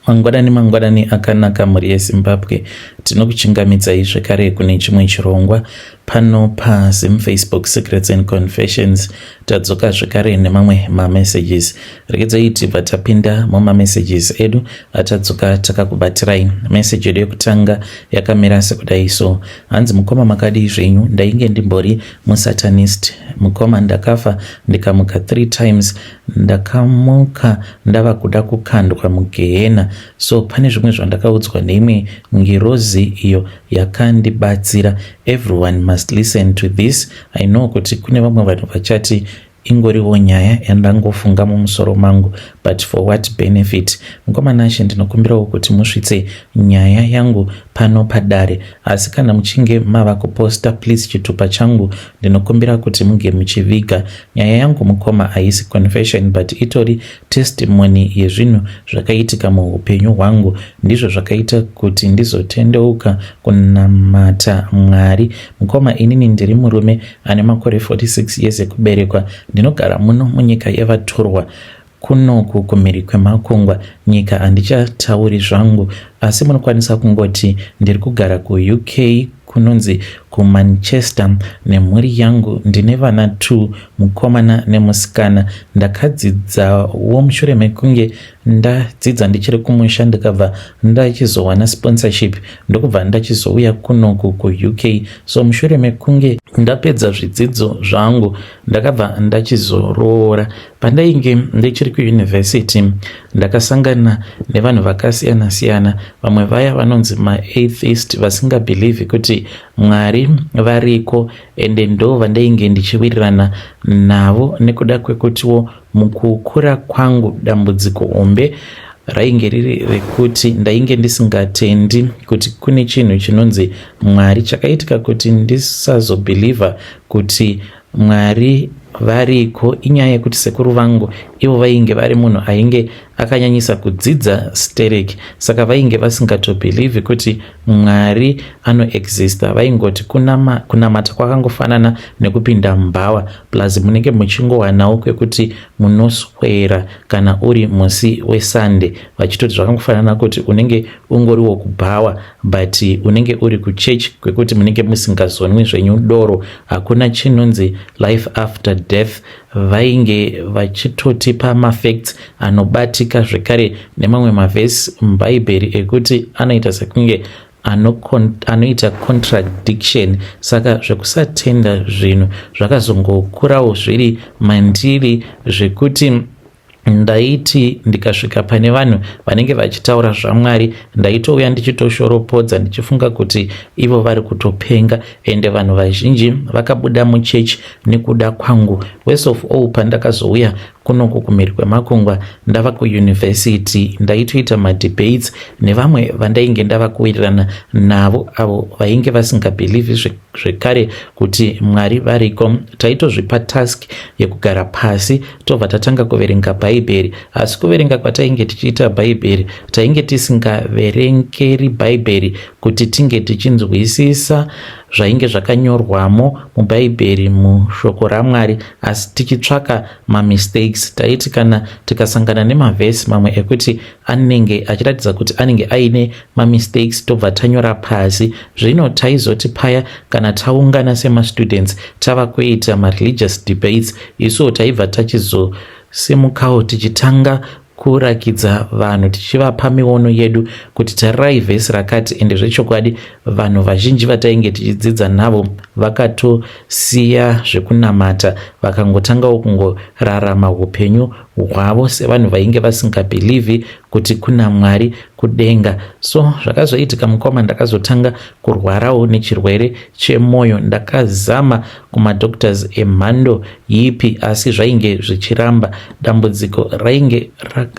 Mangwanani mangwanani akanaka mhuri yeZimbabwe, tinokuchingamidzai zvekare kune chimwe chirongwa pano paZim Facebook Secrets and Confessions. Tadzoka zvekare nemamwe mamessages. Regedzai tibva tapinda mumamessages edu atadzoka takakubatirai. Message yedu yekutanga yakamira sekudai so. Hanzi mukoma makadii zvenyu, ndainge ndimbori musatanist. Mukoma ndakafa ndikamuka 3 times Ndakamuka ndava kuda kukandwa mugehena so pane zvimwe zvandakaudzwa neimwe ngirozi iyo yakandibatsira. Everyone must listen to this. I know kuti kune vamwe vanhu vachati ingoriwo nyaya yandangofunga mumusoro mangu but for what benefit? Mukoma Nashe ndinokumbirawo kuti musvitse nyaya yangu pano padare asi kana muchinge mava kuposta please chitupa changu ndinokumbira kuti muge muchiviga Nyaya yangu mukoma haisi confession but itori testimony yezvinhu zvakaitika muupenyu hwangu. Ndizvo zvakaita kuti ndizotendeuka kunamata Mwari. Mukoma inini ndiri murume ane makore 46 years ekuberekwa. Ndinogara muno munyika yevatorwa kunoku kumhiri kwemakungwa. Nyika handichatauri zvangu asi munokwanisa kungoti ndiri kugara kuUK kunonzi kuManchester nemhuri yangu. Ndine vana 2 mukomana nemusikana. Ndakadzidzawo mushure mekunge ndadzidza ndichiri kumusha ndikabva ndachizowana sponsorship ndokubva ndachizouya kunoku kuUK. So mushure mekunge ndapedza zvidzidzo zvangu ndakabva ndachizoroora. Pandainge ndichiri kuyunivhesiti ndakasangana nevanhu vakasiyana siyana, vamwe vaya vanonzi maatheist vasingabhilivhi kuti Mwari variko, ende ndo vandainge ndichiwirirana navo nekuda kwekutiwo mukukura kwangu dambudziko hombe rainge riri rekuti ndainge ndisingatendi kuti kune chinhu chinonzi Mwari. Chakaitika kuti ndisazobhilivha kuti Mwari variko inyaya yekuti sekuru vangu ivo vainge vari munhu ainge akanyanyisa kudzidza stereki saka vainge vasingatobhilivhi kuti Mwari anoexista. Vaingoti kunama, kunamata kwakangofanana nekupinda mubhawa plus munenge muchingowanawo kwekuti munoswera kana uri musi weSunday vachitoti zvakangofanana kuti unenge ungoriwo kubhawa but unenge uri kuchurch kwekuti munenge musingazonwi zvenyu doro hakuna chinonzi life after death vainge vachitotipa mafacts anobatika zvekare nemamwe mavhesi mubhaibheri ekuti anoita sekunge anoita contradiction saka zvekusatenda zvinhu zvakazongokurawo zviri mandiri zvekuti Ndaiti ndikasvika pane vanhu vanenge vachitaura zvaMwari ndaitouya ndichitoshoropodza ndichifunga kuti ivo vari kutopenga ende vanhu vazhinji vakabuda muchechi nekuda kwangu. Worse of all pandakazouya kunoku kumhiri kwemakungwa ndava kuuniversity ndaitoita madebates nevamwe vandainge ndava kuwirirana navo avo vainge vasingabhilivhi zvekare kuti Mwari variko. Taitozvipa task yekugara pasi tobva tatanga kuverenga Bhaibheri. Asi kuverenga kwatainge tichiita Bhaibheri, tainge tisingaverengeri Bhaibheri kuti tinge tichinzwisisa zvainge zvakanyorwamo muBhaibheri mushoko raMwari, asi tichitsvaka mamistakes. Taiti kana tikasangana nemavhesi mamwe ekuti anenge achiratidza kuti anenge aine mamistakes tobva tanyora pasi. Zvino taizoti paya kana taungana semastudents tava kuita mareligious debates, isuwo taibva tachizosimukawo tichitanga kurakidza vanhu tichivapa miono yedu kuti tarirai vhesi rakati ende zvechokwadi vanhu vazhinji vatainge tichidzidza navo vakatosiya zvekunamata vakangotangawo kungorarama upenyu hwavo sevanhu vainge vasingabhilivhi kuti kuna Mwari kudenga. So zvakazoitika mukoma, ndakazotanga kurwarawo nechirwere chemoyo. Ndakazama kumadoctors emhando yipi asi zvainge zvichiramba. Dambudziko rainge,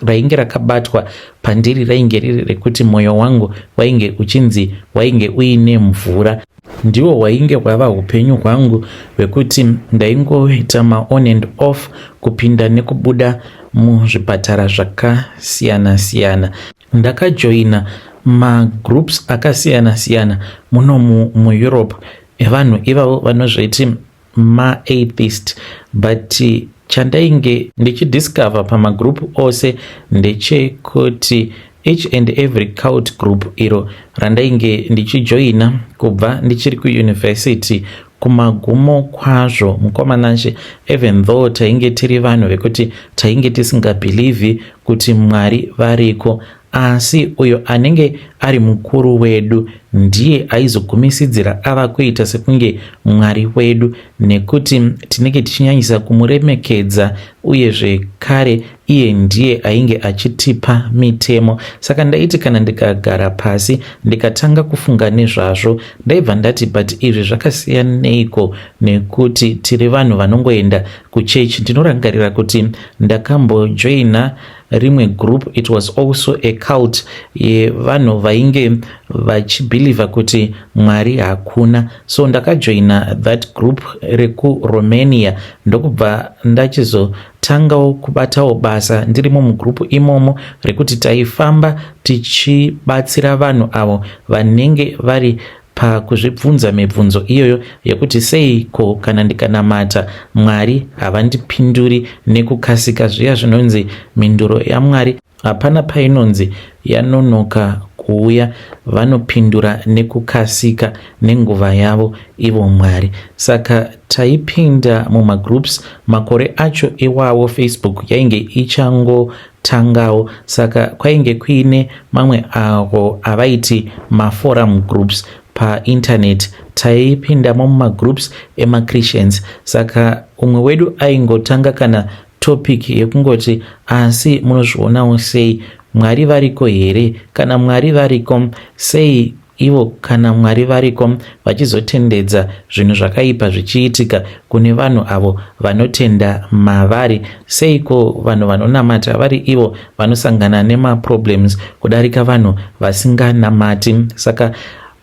rainge rakabatwa pandiri rainge riri rekuti moyo wangu wainge uchinzi wainge uine mvura. Ndiwo hwainge hwava hupenyu hwangu hwekuti ndaingoita maon and off kupinda nekubuda muzvipatara zvakasiyana siyana. Ndakajoina magroups akasiyana siyana muno muEurope evanhu ivavo vanozviti maatheist but chandainge ndichidiscover pamagroup ose ndechekuti Each and every cult group iro randainge ndichijoina kubva ndichiri kuuniversity, kumagumo kwazvo, mukoma Nashe, even though tainge tiri vanhu vekuti tainge tisingabhilivhi kuti Mwari variko, asi uyo anenge ari mukuru wedu ndiye aizogumisidzira ava kuita sekunge Mwari wedu, nekuti tinenge tichinyanyisa kumuremekedza, uye zvekare iye ndiye ainge achitipa mitemo. Saka ndaiti kana ndikagara pasi ndikatanga kufunga nezvazvo, ndaibva ndati, "But izvi zvakasiyaneiko nekuti tiri vanhu vanongoenda kuchechi?" Ndinorangarira kuti ndakambojoina rimwe group. It was also a cult yevanhu vainge vachibhilivha kuti Mwari hakuna. So ndakajoina that group rekuRomania, ndokubva ndachizotangawo kubatawo basa ndirimo mugroup imomo, rekuti taifamba tichibatsira vanhu avo vanenge vari pakuzvibvunza mibvunzo iyoyo yekuti, "Seiko kana ndikanamata Mwari havandipinduri nekukasika?" Zviya zvinonzi mhinduro yaMwari hapana painonzi yanonoka kuuya, vanopindura nekukasika nenguva yavo ivo Mwari. Saka taipinda mumagroups. Makore acho iwawo Facebook yainge ichangotangawo, saka kwainge kuine mamwe avo avaiti maforum groups painternet. Taipindamo mumagroups emachristians. Saka umwe wedu aingotanga kana topic yekungoti, "Asi munozvionawo sei? Mwari variko here? Kana Mwari variko, sei ivo, kana Mwari variko, vachizotendedza zvinhu zvakaipa zvichiitika kune vanhu avo vanotenda mavari? Seiko vanhu vanonamata vari ivo vanosangana nemaproblems kudarika vanhu vasinganamati?" Saka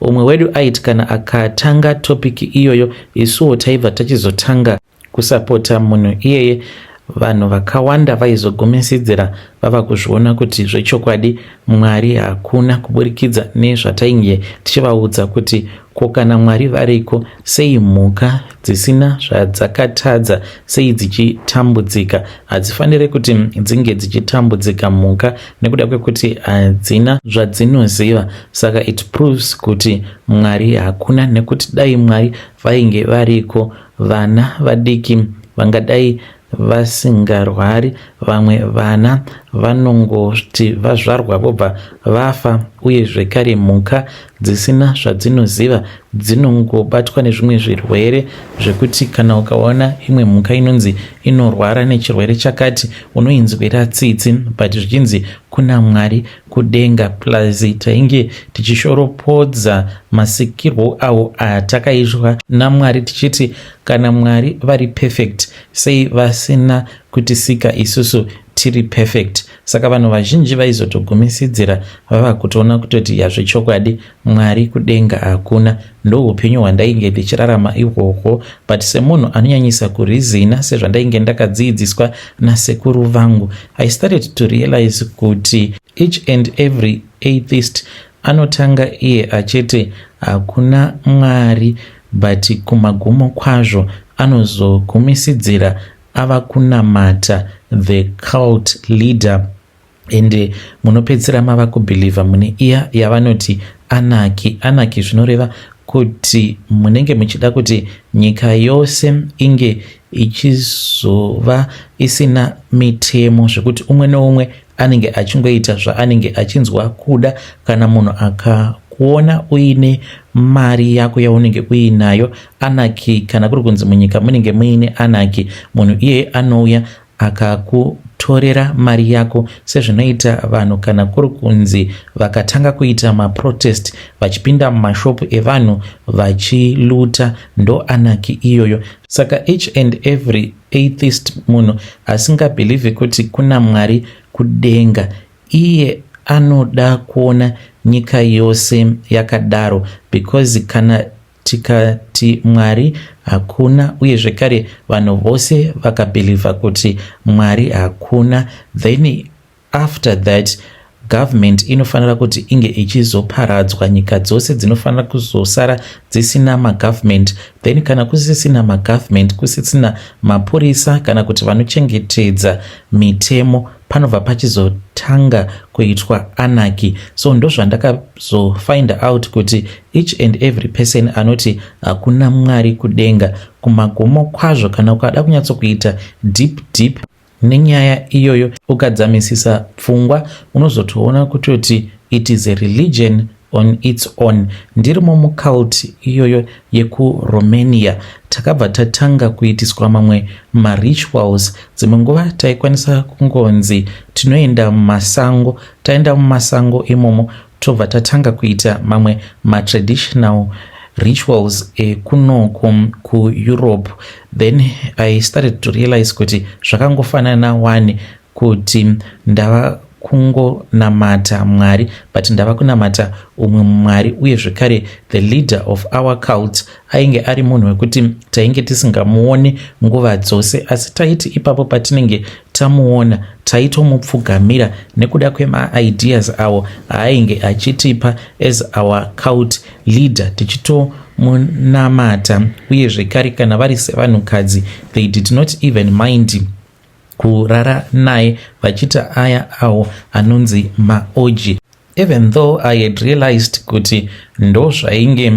umwe wedu aiti kana akatanga topic iyoyo, isuwo taibva tachizotanga kusapota munhu iyeye. Vanhu vakawanda vaizogumisidzira vava kuzviona kuti zvechokwadi Mwari hakuna, kuburikidza nezvatainge tichivaudza kuti, "Ko kana Mwari variko, sei mhuka dzisina zvadzakatadza, sei dzichitambudzika? Hadzifaniri kuti dzinge dzichitambudzika mhuka, nekuda kwekuti hadzina zvadzinoziva." Saka it proves kuti Mwari hakuna, nekuti dai Mwari vainge variko, vana vadiki vangadai vasingarwari. Vamwe vana vanongoti vazvarwa vobva vafa, uye zvekare mhuka dzisina zvadzinoziva dzinongobatwa nezvimwe zvirwere zvekuti kana ukaona imwe mhuka inonzi inorwara nechirwere chakati, unoinzwira tsitsi, but zvichinzi kuna Mwari kudenga. Plus tainge tichishoropodza masikirwo awo atakaitwa naMwari, tichiti kana Mwari vari perfect, sei vasina kutisika isusu tiri perfect? Saka vanhu vazhinji vaizotogumisidzira vava kutoona kutoti, yazvechokwadi Mwari kudenga hakuna. Ndo upenyu hwandainge ndichirarama ihwohwo. But semunhu anonyanyisa kurizina, sezvandainge ndakadzidziswa nasekuru vangu, I started to realize kuti each and every atheist anotanga iye achiti hakuna Mwari, but kumagumo kwazvo anozogumisidzira ava kunamata the cult leader, ende munopedzisira mava kubhilivha mune iya yavanoti anarchy. Anarchy zvinoreva kuti munenge muchida kuti nyika yose inge ichizova isina mitemo, zvekuti umwe neumwe anenge achingoita zvaanenge achinzwa kuda. Kana munhu akakuona uine mari yako yaunenge uinayo, anarchy, kana kuri kunzi munyika munenge muine anarchy, munhu iyeye anouya akakutorera mari yako, sezvinoita vanhu kana kuri kunzi vakatanga kuita maprotest, vachipinda mumashopu evanhu vachiluta. Ndo anarchy iyoyo. Saka each and every atheist, munhu asingabhilivhi kuti kuna Mwari kudenga, iye anoda kuona nyika yose yakadaro, because kana tikati Mwari hakuna, uye zvekare vanhu vose vakabhilivha kuti Mwari hakuna, then after that government inofanira kuti inge ichizoparadzwa. Nyika dzose dzinofanira kuzosara dzisina magovernment. Then kana kusisina magovernment, kusisina mapurisa kana kuti vanochengetedza mitemo. panobva pachizotanga kuitwa anarchy. So ndozvandakazofind out kuti each and every person anoti hakuna Mwari kudenga, kumagumo kwazvo, kana ukada kunyatsokuita deep deep nenyaya iyoyo, ukadzamisisa pfungwa, unozotoona kutoti it is a religion on its own. Ndirimo mucult iyoyo yekuRomania, takabva tatanga kuitiswa mamwe marituals. Dzimwe nguva taikwanisa kungonzi tinoenda mumasango. Taenda mumasango imomo, tobva tatanga kuita mamwe matraditional rituals ekunoku kuEurope. Then I started to realize kuti zvakangofanana wani kuti ndava kungonamata Mwari, but ndava kunamata umwe Mwari. Uye zvekare the leader of our cult ainge ari munhu wekuti tainge tisingamuoni nguva dzose, asi taiti ipapo patinenge tamuona taitomupfugamira nekuda kwemaideas avo aainge achitipa as our cult leader, tichitomunamata. Uye zvekare kana vari sevanhukadzi, they did not even mind kurara naye, vachiita aya awo anonzi maorgy. Even though I had realized kuti ndo zvainge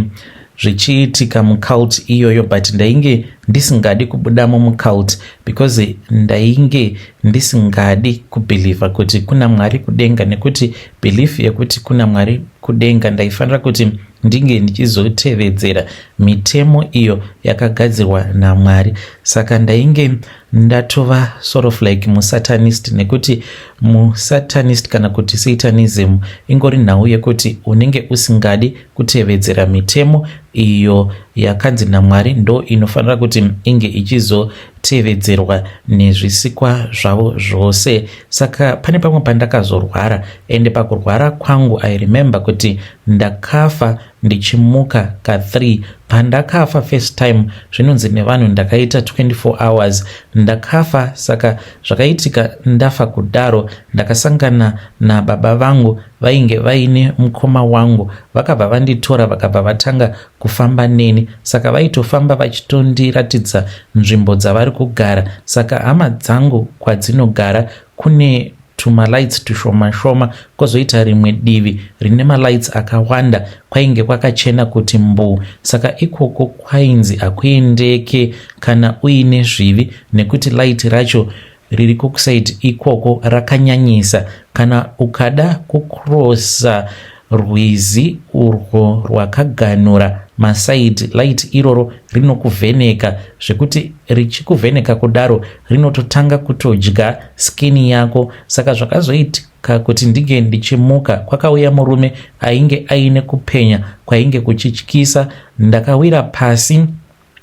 zvichiitika mucult iyoyo, but ndainge ndisingadi kubudamo mucult because ndainge ndisingadi kubhilivha kuti kuna Mwari kudenga, nekuti belief yekuti kuna Mwari kudenga, ndaifanira kuti ndinge ndichizotevedzera mitemo iyo yakagadzirwa naMwari. Saka ndainge ndatova sort of like musatanist, nekuti musatanist kana kuti satanism ingori nhau yekuti unenge usingadi kutevedzera mitemo iyo yakanzi naMwari ndo inofanira kuti inge ichizotevedzerwa nezvisikwa zvavo zvose. Saka pane pamwe pandakazorwara, ende pakurwara kwangu I remember kuti ndakafa ndichimuka ka3. Pandakafa first time, zvinonzi nevanhu ndakaita 24 hours ndakafa. Saka zvakaitika, ndafa kudaro, ndakasangana nababa vangu vainge vaine mukoma wangu. Vakabva vanditora, vakabva vatanga kufamba neni. Saka vaitofamba vachitondiratidza nzvimbo dzavari kugara. Saka hama dzangu kwadzinogara kune tumalights tushoma shoma, kwozoita rimwe divi rine malights akawanda, kwainge kwakachena kuti mbuu. Saka ikoko kwainzi hakuendeke kana uine zvivi, nekuti light racho riri kukuside ikoko rakanyanyisa. Kana ukada kucrossa rwizi urwo rwakaganura masaidi, light iroro rinokuvheneka zvekuti richikuvheneka kudaro rinototanga kutodya skin yako. Saka zvakazoitika kuti ndinge ndichimuka, kwakauya murume ainge aine kupenya kwainge kuchityisa. Ndakawira pasi,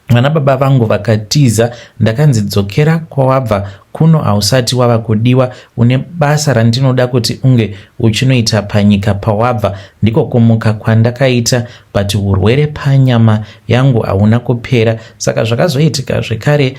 vana baba vangu vakatiza. Ndakanzi, "Dzokera kwawabva, kuno hausati wava kudiwa. Une basa randinoda kuti unge uchinoita panyika pawabva." Ndiko kumuka kwandakaita, but urwere panyama yangu hauna kupera. Saka zvakazoitika zvekare,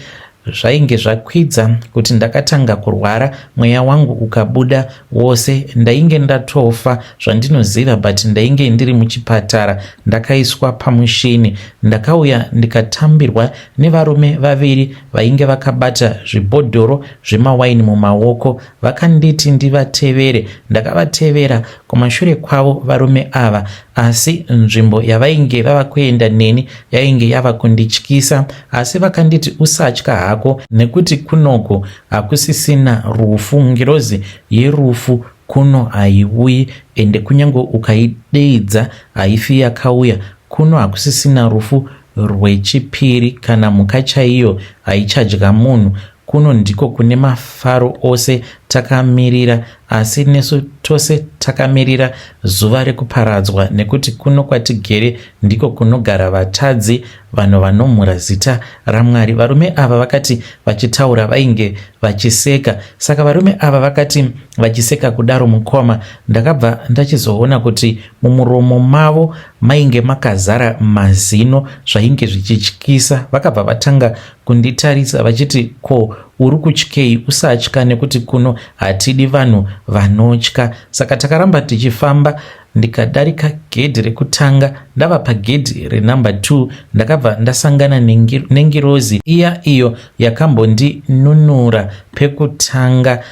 zvainge zvakwidza kuti ndakatanga kurwara, mweya wangu ukabuda wose. Ndainge ndatofa zvandinoziva, but ndainge ndiri muchipatara, ndakaiswa pamushini. Ndakauya ndikatambirwa nevarume vaviri vainge vakabata zvibhodhoro zvemawaini mumaoko. Vakanditi ndivatevere. Ndakavatevera kumashure kwavo varume ava, asi nzvimbo yavainge vava kuenda neni yainge yava kundityisa. Asi vakanditi, "Usatya hako, nekuti kunoku hakusisina rufu. Ngirozi yerufu kuno haiuyi, ende kunyange ukaideidza haifi yakauya. Kuno hakusisina rufu rwechipiri, kana mhuka chaiyo haichadya munhu. Kuno ndiko kune mafaro ose takamirira, asi nesu tose takamirira zuva rekuparadzwa, nekuti kuno kwatigere ndiko kunogara vatadzi, vanhu vanomhura zita raMwari." Varume ava vakati vachitaura, vainge vachiseka. Saka varume ava vakati vachiseka kudaro, mukoma, ndakabva ndachizoona kuti mumuromo mavo mainge makazara mazino zvainge zvichityisa. Vakabva vatanga kunditarisa vachiti, "Ko uri kutyei? Usatya, nekuti kuno hatidi vanhu vanotya." Saka takaramba tichifamba, ndikadarika gedhi rekutanga. Ndava pagedhi renumber 2, ndakabva ndasangana nengirozi iya iyo yakambondinunura pekutanga.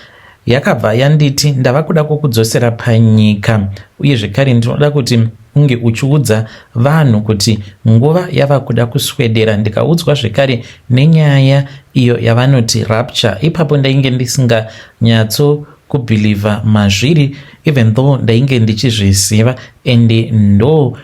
Yakabva yanditi ndava kuda kukudzosera panyika uye zvekare ndinoda kuti unge uchiudza vanhu kuti nguva yava kuda kuswedera. Ndikaudzwa zvekare nenyaya iyo yavanoti rapture. Ipapo ndainge ndisinganyatso kubhilivha mazviri even though ndainge ndichizviziva ende ndo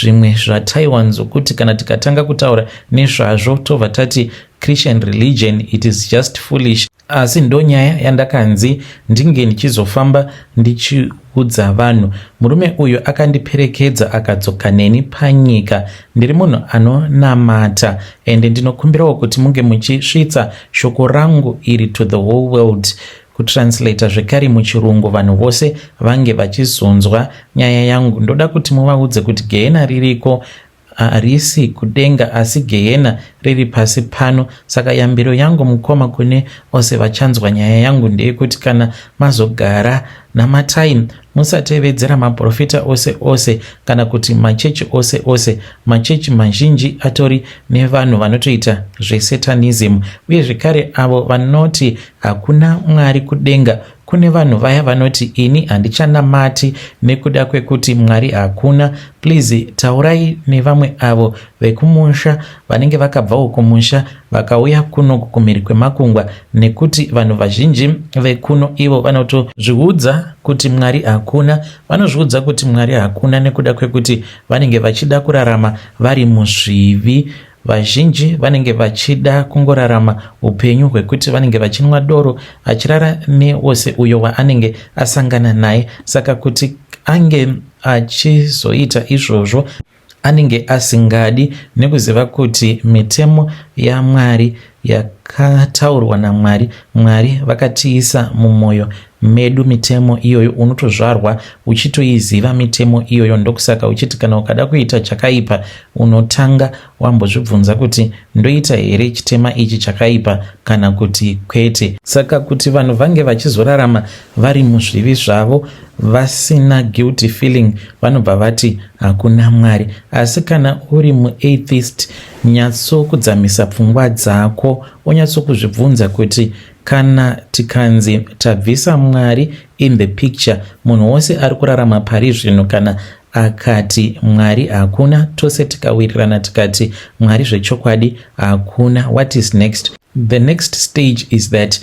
zvimwe zvataiwanzokuti kana tikatanga kutaura nezvazvo tobva tati Christian religion it is just foolish. Asi ndonyaya yandakanzi ndinge ndichizofamba ndichiudza vanhu. Murume uyu akandiperekedza akadzoka neni panyika. Ndiri munhu anonamata ende ndinokumbirawo kuti munge muchisvitsa shoko rangu iri to the whole world kutranslator zvekare muchirungu vanhu vose vange vachizonzwa nyaya yangu. Ndoda kuti muvaudze kuti gehena ririko harisi kudenga asi gehena riri pasi pano. Saka yambiro yangu mukoma kune ose vachanzwa nyaya yangu ndeyekuti kana mazogara namatai musatevedzera maprofita ose ose kana kuti machechi ose ose. Machechi mazhinji atori nevanhu vanotoita zvesatanism uye zvekare avo vanoti hakuna Mwari kudenga. Kune vanhu vaya vanoti ini handichanamati nekuda kwekuti Mwari hakuna. Please taurai nevamwe avo vekumusha vanenge vakabvawo kumusha vakauya kuno kumhiri kwemakungwa nekuti vanhu vazhinji vekuno ivo vanotozviudza kuti Mwari hakuna. Vanozviudza kuti Mwari hakuna nekuda kwekuti vanenge vachida kurarama vari muzvivi. Vazhinji vanenge vachida kungorarama upenyu hwekuti vanenge vachinwa doro achirara newose uyo waanenge asangana naye. Saka kuti ange achizoita izvozvo anenge asingadi nekuziva kuti mitemo yaMwari yakataurwa naMwari, Mwari vakatiisa mumwoyo medu mitemo iyoyo. Unotozvarwa uchitoiziva mitemo iyoyo, ndokusaka uchiti kana ukada kuita chakaipa unotanga wambozvibvunza kuti ndoita here chitema ichi chakaipa kana kuti kwete. Saka kuti vanhu vange vachizorarama vari muzvivi zvavo vasina guilty feeling, vanobva vati hakuna Mwari. Asi kana uri muatheist, nyatsokudzamisa pfungwa dzako unyatsokuzvibvunza kuti kana tikanzi tabvisa Mwari in the picture, munhu wose ari kurarama pari zvino kana akati Mwari hakuna, tose tikawirirana tikati Mwari zvechokwadi hakuna, what is next? The next stage is that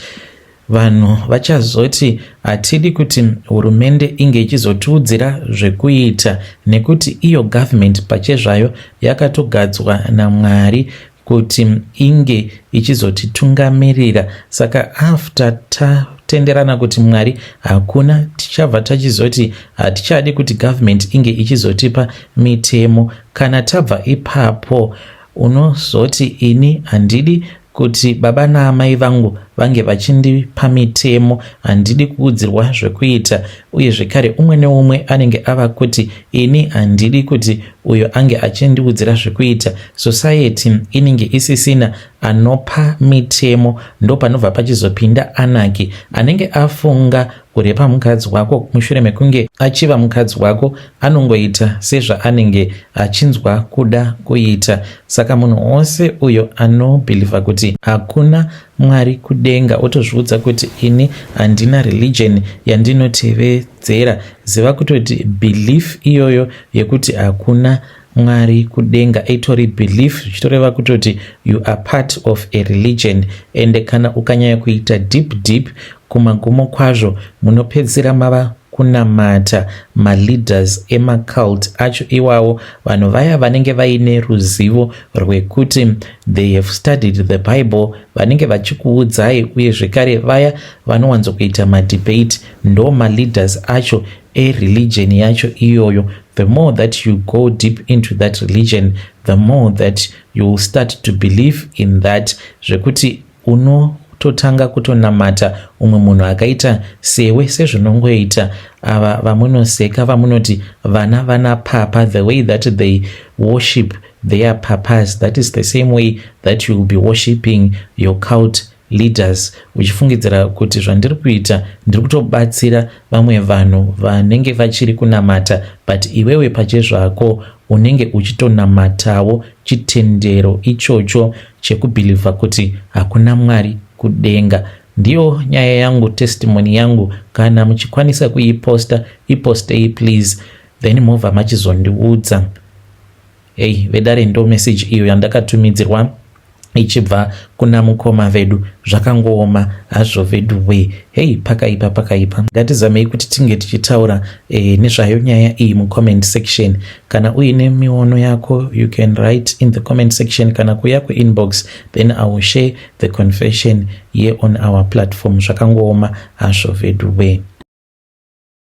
vanhu vachazoti hatidi kuti hurumende inge ichizotiudzira zvekuita nekuti iyo government pachezvayo yakatogadzwa naMwari kuti inge ichizotitungamirira. Saka after tatenderana kuti Mwari hakuna, tichabva tachizoti hatichadi kuti government inge ichizotipa mitemo. Kana tabva ipapo unozoti ini handidi kuti baba naamai vangu vange vachindipa mitemo, handidi kuudzirwa zvekuita. Uye zvekare umwe neumwe anenge ava kuti ini handidi kuti uyo ange achindiudzira zvekuita. Society inenge isisina anopa mitemo, ndopanobva pachizopinda anarchy. Anenge afunga kurepa mukadzi wako mushure mekunge achiva mukadzi wako anongoita sezvaanenge achinzwa kuda kuita. Saka munhu wose uyo anobhilivha kuti hakuna Mwari kudenga otozviudza kuti ini handina religion yandinotevedzera, ziva kutoti belief iyoyo yekuti hakuna Mwari kudenga itori belief, zvichitoreva kutoti you are part of a religion. Ende kana ukanyanya kuita deep deep kumagumo kwazvo munopedzisira mava kunamata maleaders emacult acho iwawo, vanhu vaya vanenge vaine ruzivo rwekuti they have studied the Bible vanenge vachikuudzai, uye zvekare vaya vanowanzokuita madebate ndo maleaders acho ereligion yacho iyoyo. The more that you go deep into that religion, the more that you will start to believe in that, zvekuti unototanga kutonamata umwe munhu akaita sewe, sezvinongoita ava vamunoseka vamunoti vana vana papa. The way that they worship their papas, that is the same way that you will be worshiping your cult leaders, uchifungidzira kuti zvandiri kuita ndiri kutobatsira vamwe vanhu vanenge vachiri kunamata, but iwewe pachezvako unenge uchitonamatawo chitendero ichocho chekubhilivha kuti hakuna Mwari kudenga. Ndiyo nyaya yangu, testimony yangu. Kana muchikwanisa kuiposta, ipostei please, then movha machizondiudza. Hei vedare, ndo message iyo yandakatumidzirwa ichibva kuna mukoma vedu. Zvakangooma hazvo vedu we. Hei, pakaipa, pakaipa. Ngatizamei kuti tinge tichitaura nezvayo nyaya iyi mucomment section. Kana uine miono yako, you can write in the comment section kana kuya kuinbox, then I will share the confession ye on our platform. Zvakangooma hazvo vedu we.